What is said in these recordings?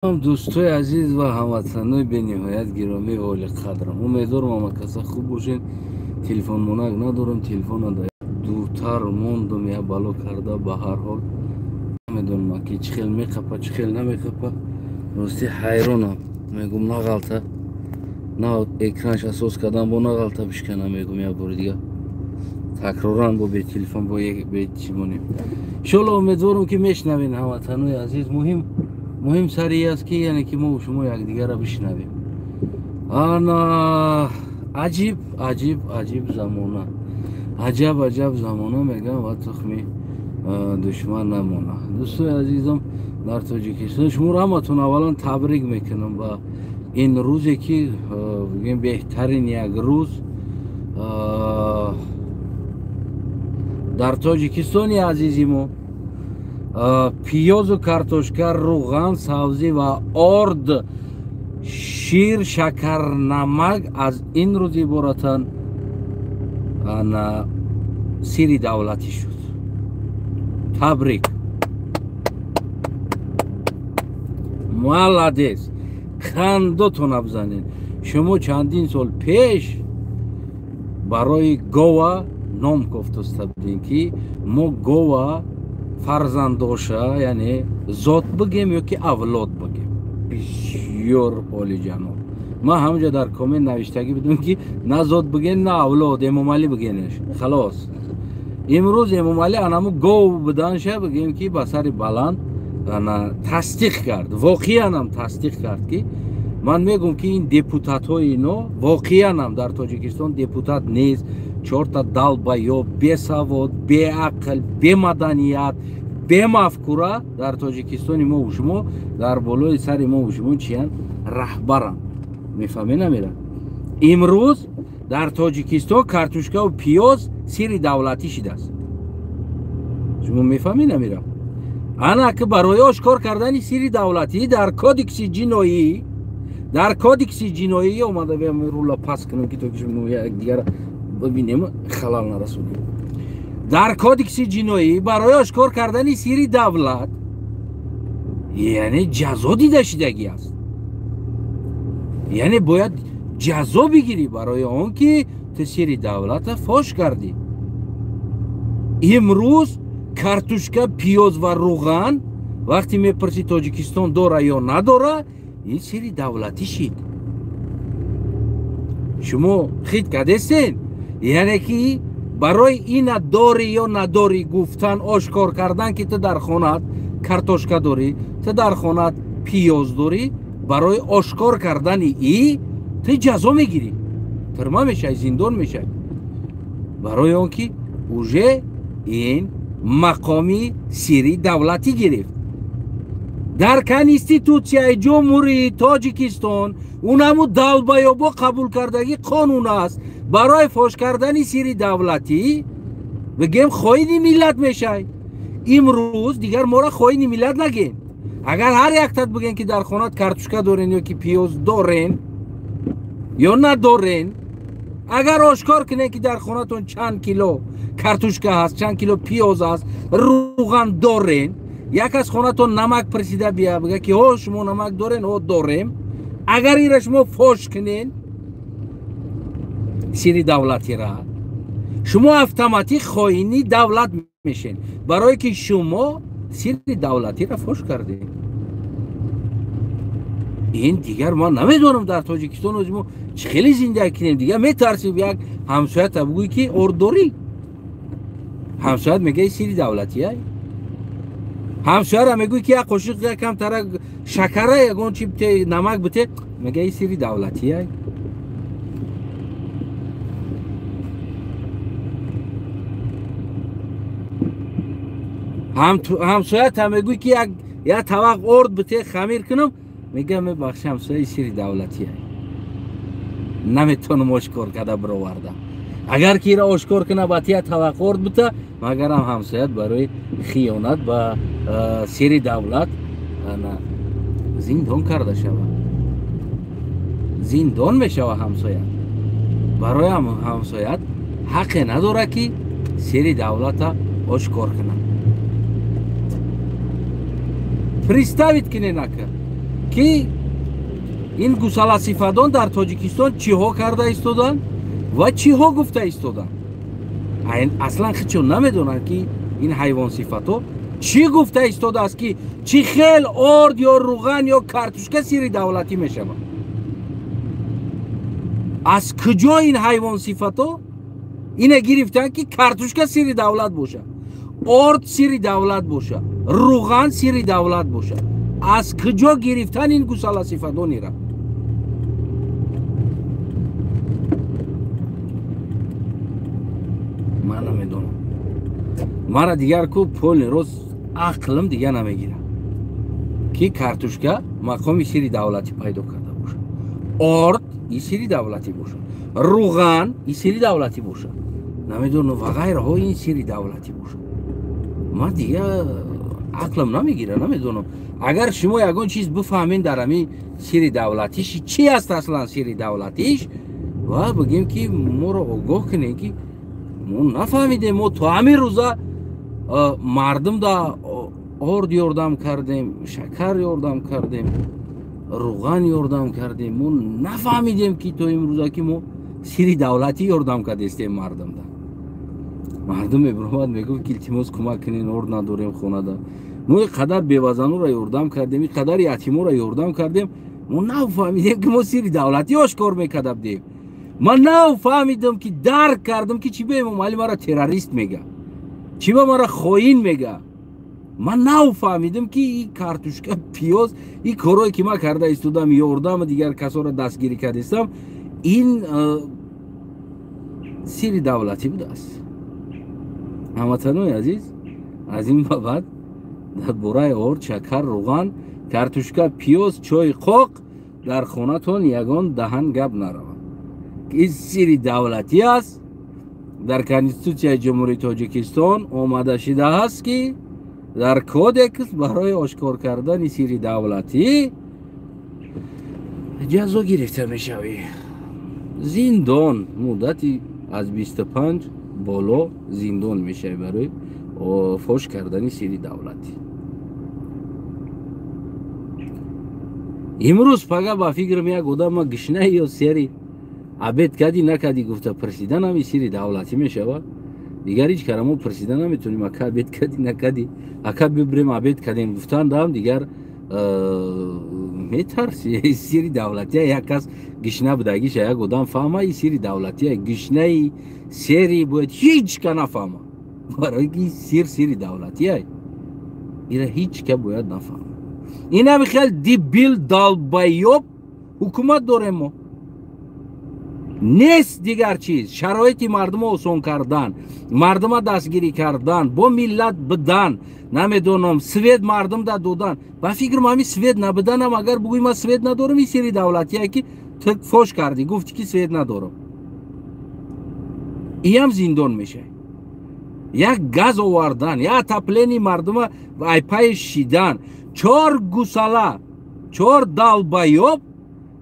Дӯстои азиз ва ҳамватанои бениҳоят гиромӣ ва олиқадрам, умедворам ҳама каса хуб бошед. Телефонмонак надорам, телефона дуртар мондум, я бало карда. Ба ҳар ҳол намедонам, ки чӣ хел меқапа, чӣ хел намеқапа. Рости ҳайронам, мегум нағалта, на экранш асос кардам, бо нағалта бишкана, мегум як бори дига такроран бо бе телефон, бо бе чӣ монем. Иншолло, умедворам, ки мешнавем, ҳамватанои азиз. Муҳим сари аст, ки яъне ки мо шумо якдигарро бишнавем. Ана аҷиб, аҷиб, аҷиб замона, аҷаб, аҷаб замона, мегӯям, ва тухми душман намона. Дӯстои азизам, дар Тоҷикистон шуморо ҳаматон аввалан табрик мекунам ба ин рӯзе, ки бигем беҳтарин як рӯз дар Тоҷикистони азизи мо. Пиёзу картошка, рӯған, сабзӣ ва орд, шир, шакар, намак аз ин рӯз иборатан ана сири давлатӣ шуд. Табрик, молодец, хандотона бизанед. Шумо чандин сол пеш барои гова ном кофтоста будем, ки мо гова фарзандоша, яъне зот бигем ё ки авлод бигем. Бисёр олиҷаноб, ман ҳамонҷо дар коммент навиштагӣ будам, ки на зот биген, на авлод, Эмомалӣ бигенеш, халос. Имрӯз Эмомалӣ анаму гов буданша, бигем, ки ба сари баланд ана тасдиқ кард, воқеанам тасдиқ кард. Ки ман мегӯм, ки ин депутатҳои ино воқеанам дар Тоҷикистон депутат нест. Чорта долбоёб, бесавод, беақл, бемаданият, бемафкура дар Тоҷикистони мо шумо дар болои сари мо шумо чиян, раҳбарам. Мефаҳме намера? Имрӯз дар Тоҷикистон картошкаву пиёз сири давлатӣ шидааст. Шумо мефаҳме намера? Ана ки барои ошкор кардани сири давлатӣ дар кодекси ҷиноӣ, дар кодекси ҷиноӣ омада. Рула пас кунам, ки то ки шумо якдигара бибинем, халал нарасонем. Дар кодекси ҷиноӣ барои ошкор кардани сири давлат, яъне ҷазо дида шидагӣ аст, яъне бояд ҷазо бигирӣ барои он ки ту сири давлата фош кардӣ. Имрӯз картушка, пиёз ва рӯған вақте мепурсӣ, Тоҷикистон дора ё надора, ин сири давлатӣ шид. Шумо хит кардестен, яъне ки барои ина дорӣ ё надорӣ гуфтан, ошкор кардан, ки ту дар хонаат картошка дорӣ, ту дар хонаат пиёз дорӣ, барои ошкор кардани и ту ҷазо мегирӣ, тюрьма мешавӣ, зиндон мешавӣ, барои он ки уже ин мақоми сири давлатӣ гирифт. Дар Конститутсияи Ҷумҳурии Тоҷикистон, унаму долбоёбо қабул кардагӣ қонун аст, барои фош кардани сири давлатӣ, бигем, хоини миллат мешавӣ. Имрӯз дигар моро хоини миллат нагем. Агар ҳар яктат бигем, ки дар хонат картошка дорен ё ки пиёз дорен ё надорен, агар ошкор кунем, ки дар хонатон чанд кило картошка ҳаст, чанд кило пиёз аст, рӯған дорен, як аз хонатон намак пурсида бия, бига, ки ҳо, шумо намак дорен? Ҳо, дорем. Агар ира шумо фош кунен, сири давлатира, шумо автоматик хоини давлат мешен, барое ки шумо сири давлатира фош кардем. Ин дигар ман намедонам, дар Тоҷикистон ози мо чӣ хеле зиндагӣ кунем. Дигар метарсем як ҳамсоята бигӯй, ки орд дорӣ, ҳамсоят мега, сири давлатия. Ҳамсояра мегӯй, ки як қошиқ якам тара шакара, ягон чи бите, намак бите, мега, сири давлатия. Ҳамсоята мегӯй, ки як тавақ орд бите, хамир кунам, мега, мебахши, ҳамсояи, сири давлатия, наметонам ошкор карда бировардам. Агар ки ира ошкор куна, ба тия тавақ орд бита, магарам ҳамсоят барои хиёнат ба сири давлат зиндон карда шавад, зиндон мешава ҳамсоят. Барои ҳамсоят ҳаққе надорад, ки сири давлата ошкор кунад. Представить киненака. Ки ин гусаласифадон дар Тоҷикистон чиҳо карда истоданд ва чиҳо гуфта истоданд. Аслан хичо намедонанд, ки ин ҳайвонсифато чӣ гуфта истодааст, ки чӣ хел орд ё руған ё картушка сири давлатӣ мешавад. Аз куҷо ин ҳайвонсифато ина гирифтанд, ки картушка сири давлат бошад, орд сири давлат бошад, руған сири давлат бошад? Аз куҷо гирифтан ин гусаласифадонира? Ман намедонам. Мара дигар ку полный рост ақлим дигар намегирад, ки картушка мақоми сири давлатӣ пайдо карда бошад, орд и сири давлатӣ бошад, руған и сири давлатӣ бошад, намедонам ва ғайраҳо ин сири давлатӣ бошад. Ман дигар ақлам намегирад, намедонам. Агар шумо ягон чиз бифаҳмед дар ҳамин сири давлатиш чи аст, аслан сири давлатиш, ва бигем, ки моро огоҳ кунем, ки мо нафаҳмидем. Мо то ҳамин рӯза мардум да орд ёрдам кардем, шакар ёрдам кардем, руған ёрдам кардем. Мо нафаҳмидем, ки то имрӯза ки мо сири давлатӣ ёрдам кардестем мардумда. Мардум мебиромад, мегуфт, ки илтимос, кӯмак кунен, орд надорем хонада. Мо ин қадар бевазануро ёрдам кардем, ин қадар ятиморо ёрдам кардем, мо нафаҳмидем, ки мо сири давлатӣ ошкор мекарда будем. Ман нафаҳмидам, ки дарк кардам, ки чӣ ба Эмомалӣ мара террорист мега, чӣ ба мара хоин мега. Ман нафаҳмидам, ки и картушка, пиёз, и корое ки ман карда истодам, ёрдам дигар касоро дастгирӣ кардистам, ин сири давлатӣ будааст. Ҳамватанои азиз, аз ин ба баъд дар бораи орд, шакар, руған, картушка, пиёз, чойи қоқ дар хонатон ягон даҳан гап наравад. Ин сири давлатӣ аст. Дар Конститутсияи Ҷумҳурии Тоҷикистон омада шидааст, ки дар кодекс барои ошкор кардани сири давлатӣ ҷазо гирифта мешавӣ. Зиндон, муддати аз 25 боло зиндон мешавӣ барои фош кардани сири давлатӣ. Имрӯз пага ба фикрам як одама гишна ё сери обед кардӣ, накардӣ гуфта пурсидан ҳами сири давлатӣ мешавад. Дигар ҳеҷ кара мо пурсида наметонем, ака обед кардӣ, накардӣ, ака бибирем обед кардем гуфтан дам дигар метарси. Сири давлатия як кас гишна будагиша як одам фаҳма, и сири давлатия гишнаи сери бояд ҳеҷ ка нафаҳма, барои ки сир сири давлатия, ира ҳеҷ ка бояд нафаҳма. Инами хел дебил, долбоёб ҳукумат дорем мо. Нест дигар чиз. Шароити мардумо осон кардан, мардума дастгирӣ кардан, бо миллат бидан, намедонам, свет мардум да додан. Ба фикрам ҳами свет набиданам, агар бугӯй ман свет надорам, ин сири давлатие, ки ту фош кардӣ, гуфтӣ, ки свет надорам, иам зиндон мешавӣ. Як газ овардан, як отопление мардума айпайи шидан. Чор гусала, чор долбоёб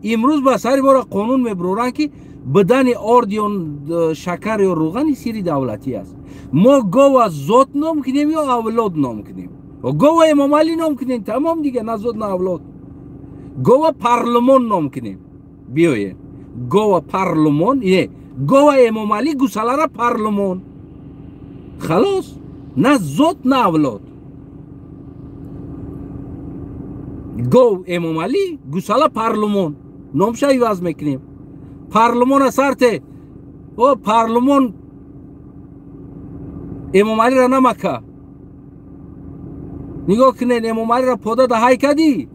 имрӯз ба сари мора қонун мебуроранд, ки бидани орд ё шакар ё руғани сири давлатӣ аст. Мо гова зот ном кунем ё авлод ном кунем? Гова Эмомалӣ ном кунем, тамом, дига на зот, на авлод. Гова парлумон ном кунем, биёед гова парлумон, не гова Эмомалӣ, гусалара парлумон, халос, на зот, на авлод. Гов Эмомалӣ, гусала парлумон, номша иваз мекунем. Парлумона сарте, о парлумон Эмомалиро намака. Нигоҳ кунед, Эмомалиро пода да ҳай кадӣ,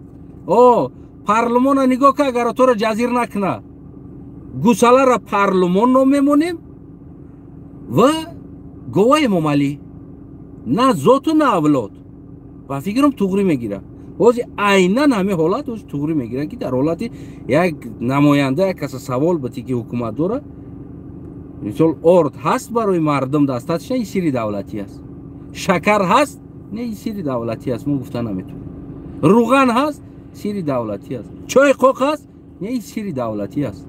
о парлумона нигоҳ ка, агар торо ҷазир накуна. Гусаларо парлумон ном мемонем ва гова Эмомалӣ, на зоту на авлод. Ба фикрам туғрӣ мегирад ҳозир айнан ҳамин ҳолат, ҳозир туғрӣ мегирад, ки дар ҳолати як намоянда як каса савол бити, ки ҳукумат дорад, мисол, орд ҳаст барои мардум дастатша, ин сири давлатӣ аст. Шакар ҳаст, не, ин сири давлатӣ аст, мо гуфта наметавонем. Руған ҳаст, сири давлатӣ аст. Чойи қоқ ҳаст, не, ин сири давлатӣ аст.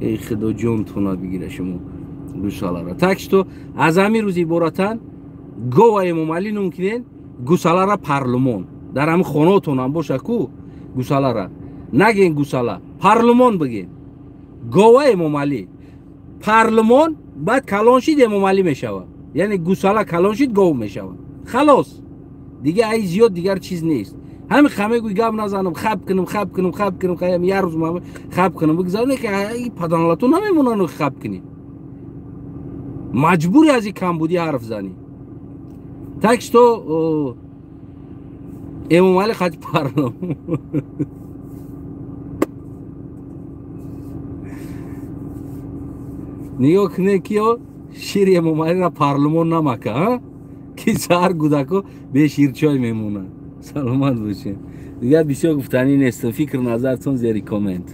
Эй худо, ҷонтона бигира шумо гусалара. Так что аз ҳамин рӯз иборатан гова Эмомалӣ ном кунед, гусалара парлумон. Дар ҳамин хонаотонам боша ку, Гусалара нагин, гусала парлумон бигин, гова Эмомалӣ. Парлумон баъд калон шид, Эмомалӣ мешавад. Яъне гусала калон шид, гов мешавад. Халос, дига ай зиёд дигар чиз нест. Ҳами хамегӯй гап назанам, хаб кунам, хаб кунам, хаб кунам, як рӯз хаб кунам, бигзарне ки паданалату намемонану хаб кунӣ. Маҷбури аз ин камбудӣ ҳарф занӣ. Так что Эмомалӣ хати парлумон. Нигоҳ кунед, киё шири Эмомалиро парлумон намака, ки саҳар гудако бе ширчой мемонанд. Саломат бошед. Дигар бисёр гуфтанӣ нестам. Фикр назартон зери коммент.